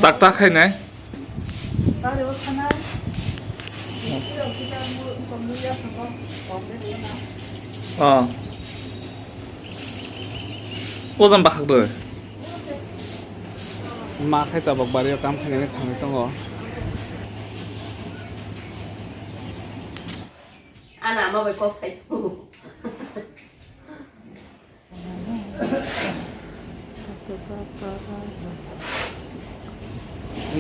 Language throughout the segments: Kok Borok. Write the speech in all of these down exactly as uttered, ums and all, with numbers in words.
Tak tak khainai. Oh. Ojam bakhak doi. Ma khai tabok bari o kam khainani thangwi tongo. Ana ma bai kok sai.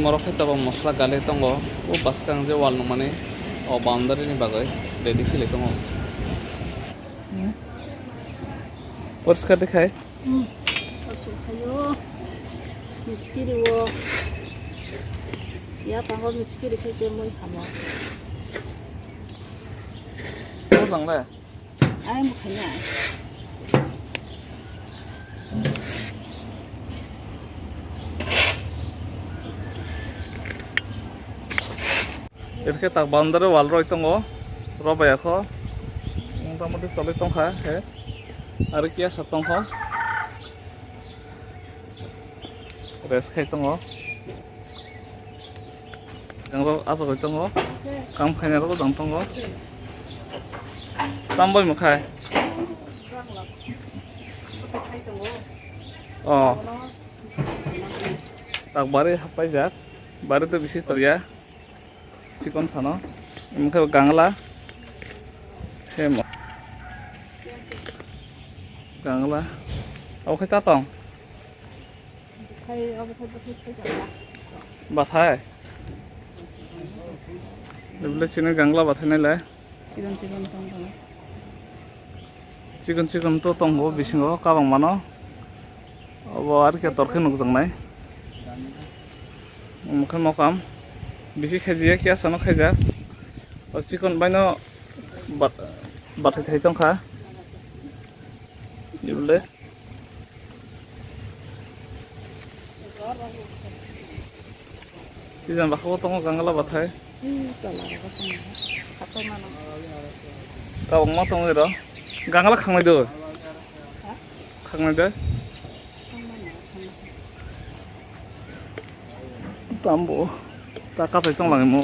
Morok khe tabok mosola galwi tongo. O bwskang je wal nukmani o boundary ni bagwi ready khlai tongo. Poriskar de khai. Hmm. Asuk khayo. Miskiri o. Ya pango miskiri khe je mui hamo. O jang le. Ai mo khanya. Erkhe tak boundary wall roi tongo, rw bai kho. Mota moti toloi tongkha he. Aro kiya sa tongkho. Rest khai tongo. Yang rok asok bai tongo. Kam khainai rok dang tongo. Tam bai mukhai. Oh. Tak bari hapai jak. Bari to bisi torya. Chikon sano. Omo khe gangla. Hemo. Gangla. Obo khe ta tong. Bathai. Ebole chini gangla bathai nai le. Chikon chikon tong tong. Chikon chikon to tongo bisingo kabang mano. Obo ar khe torkhe nukjaknai. Mokhe mokam. Bisi khajiya khe asano khaijak. O chikon baino bat-, bathai thai tongkha. Ebole. Tijang bwkhao tongo gangla bathai. Kabangma tongo ero. Gangla khangnai do. Khangnai de. Tambo. Ta kathai tonglang mo.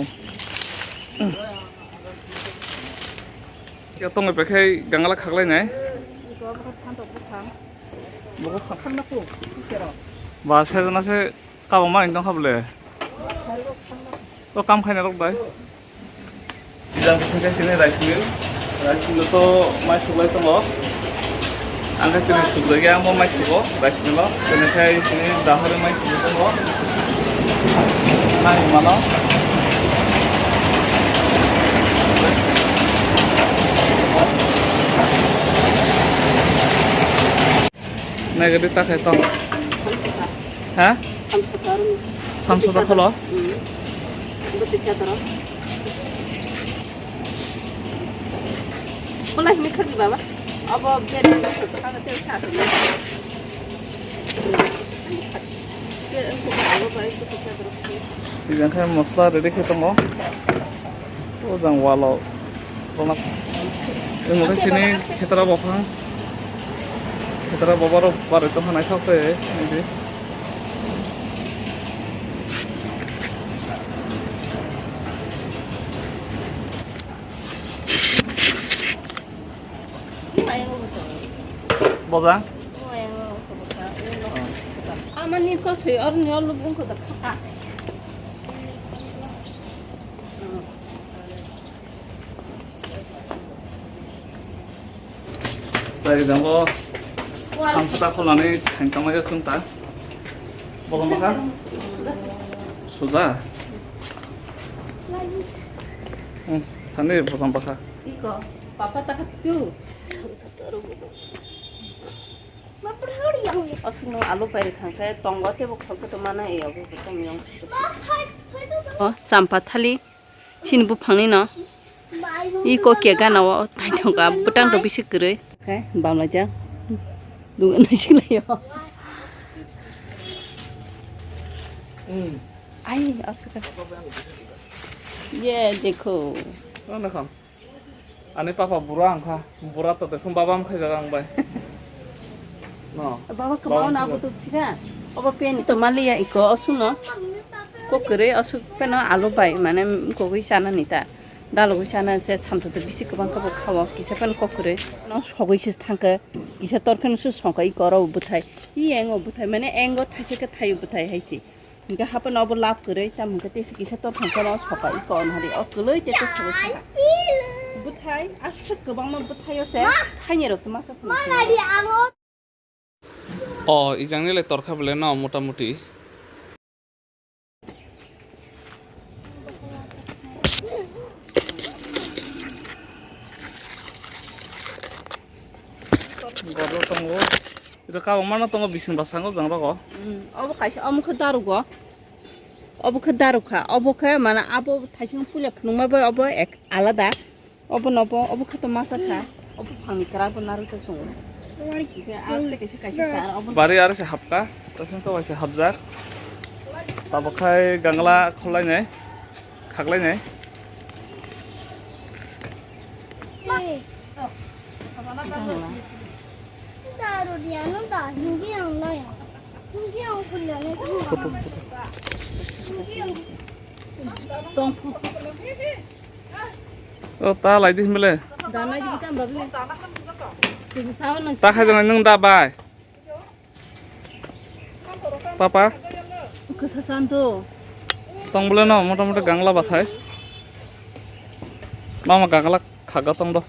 Khe tongwi paikhe gangla khaklainai. Bo kha-, ba sajana se kabangma wng tongkha bole. O kam khainai rok bai. Jang sini rice mill. Rice mill to mai suklai tongo. Ang khe tini suklai khe ang bo mai sugo rice mill o. Tini khai tini dahari mai sugwi tongo. Nai mano. Nai gadi ta khai tong. Ha? Samsota kholo? Hmm. Bwtwi khe toro. Bolai hini khagi baba. Abo bere na soto kaga te kha to. Ke ang ko abo bai ko khe toro. Ijang khe mosla ready khe tongo. O jang walo. Rona. Imo khe sini khetra bophang. Khetra boba rok barwi tongkha naithok khe. Nidi. Boja? Amani ko soi or ni olu bung ko da kha. Tari dango samsa kholani thangkama ya sungta. Bolong baka? Suja. Hmm, thani bolong baka. Iko, papa ta tu. Asung no alu pairi thangkhe tongo tebo khokhe to mana e obo to miyong. O champa thali. Chini buphangni no. Iko khe gana o thai thongkha, bwtang rok bisi kwrwi. Khe bamlaijak. Dungo naisik laio. Hmm. Ai, absaka. Ye, dekho. Ano kha. Ani papa bura wngkha. Bura to dekhun baba wngkha jaga wngbai. No. Baba kwmao na butuk sika. Obo pen to maliya iko, osuno. Kok kwrwi aswk pheno alu bai, mane, kogwi chanani ta. Dalogwi chana se samtwtwk bisi kwbang khe bo khao, kisa phano kok kwrwi. No sogwi se thangkhe, kisa tor phano se songkha iko oro bwthai. I engo bwthai, mane engo thaisa khe thaio bwthai hai se. Hinkhe haphano obo lab kwrwi, tamo hinkhe tei se kisa tor thangkhe no soka iko ono hari. O kwlwi tei tei sogwi thangkha. Bwthai aswk kwbangma bwthaio se thaini rok se masa phano. O, ijangni le torkha bole no, mota moti. Gorlo tongo. Ito kabangma no tongo bising bwskango jang rogo. Hmm, obo kaisa, omo khe darugo. Obo khe darukha. Obo khe mane abo thaising puila phunukma bai obo ek alada. Obo nobo, obo khe to masa kha. Obo phangni kwrak bo narwk jak tongo. Obo ari khe kaisa, kaisa sa, obo bari ari se hapka, to sing to kaisa hapjak. Tabuk khai gangla kholainai, khaklainai. Daru dia no da, hindi ang lai. Hindi ang kuliah ni. Tong. O ta lai di himle. Dana di kan babli. Tisi sawan na. Ta khai jana nung da bai. Papa. Kasa santo. Tong bole no mota mota gangla bathai. Mama gangla khaga tong do.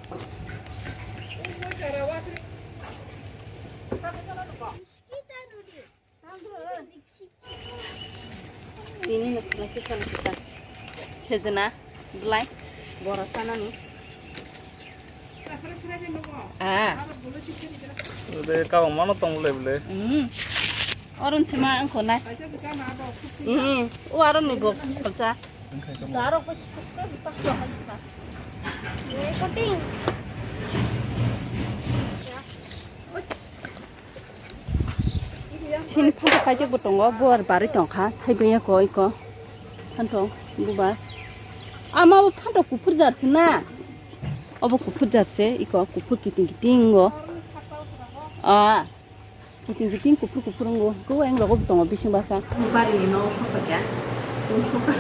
Tini no khwlai khe chwng kisa sejna belai bora chanani. Ah. Ode kabang mano tong le bole. Hmm. Oron sima angko nai. Hmm. O aron ni bo kholcha. Aro ko. Recording. Sini phantok kaijak bo tongo, buar barwi tongkha, thaibai ya ko iko. Phantok bubar. Ama bo phantok kuphur jar se na. Obo kuphur jar se, iko kuphur kiting kiting go. Ah, kiting kiting kuphur kuphur go. Ko eng rogo bo tongo bising basa. Bari ni no sokha kya. Tum sokha.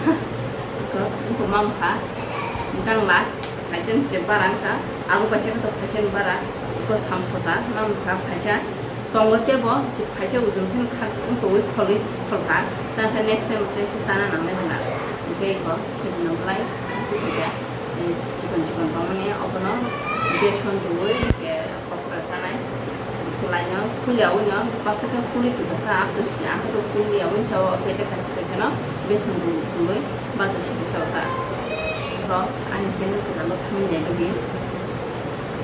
Ko, ko mang kha. Gangla. Phaisa ni se bara wngkha, abo kaisa khe to phaisa ni bara, eko samsota, mamo kha phaisa. Tongo tebo, je phaisa ujung khe wngkha, wngtogwi kholwi kholkha, tangkhe next time chengse chana nangnai hwnna. Hwnkhe eko sejna belai, hwnkhe, eh, chikon chikon tongmani abono beson rwui, hwnkhe, Okra chanai, kulaino, kuliyaui no, baksa khe kuli kutasa, ato si, ato kuliyaui sao, bete kaisa kaisa no, beson rwui, bacha sidi sao ta. Rok, ani channel kwtal o thumwi nai bagwi,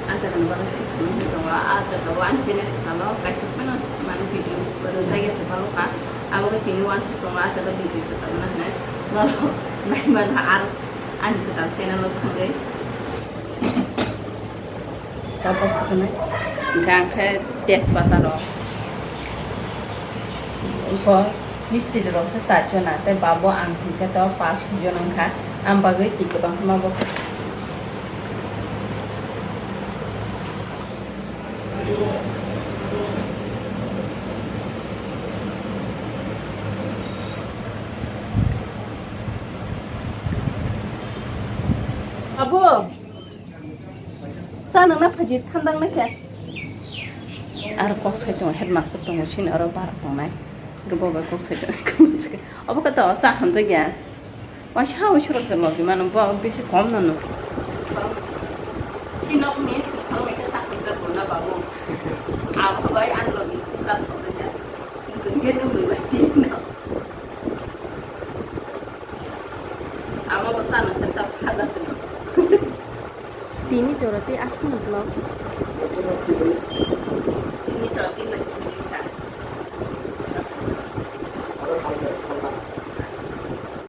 ah jaga ni bagwi shoot khlai tongo, ah jaga o ani channel kwtal o kaisa phano mane video rwjak ya se balo kha, abo khe tini uansuk tongo, ah jaga video kwtal no hinwi, norok nai mano aro. Ani kwtal channel o thangwi. Sa box khwnai. Hwnkhe ang khe tejpata rok. Iko mistri rok se charjona, tei babo ang hwnkhe to pas jona wngkha. Ang bagwi twi kwbang khama box. Babu, cha nangna phaji thandang na khe. Aro kok sai tongo, headmaster tongo, sini aro barak tongnai. Aro bo bai kok sai tongo. Obo khe to cha hamjak ya. Waisa ui suro se logi mano, bo bisi kom no no. Si nok ni si khoro bai khe cha hamjak bo na babu. Abo bai ang logi cha hamjak ya. Sini khe nung ni bai tin no. Amo bo sana se ta phaja se no. Tini jora tei aswkni vlog.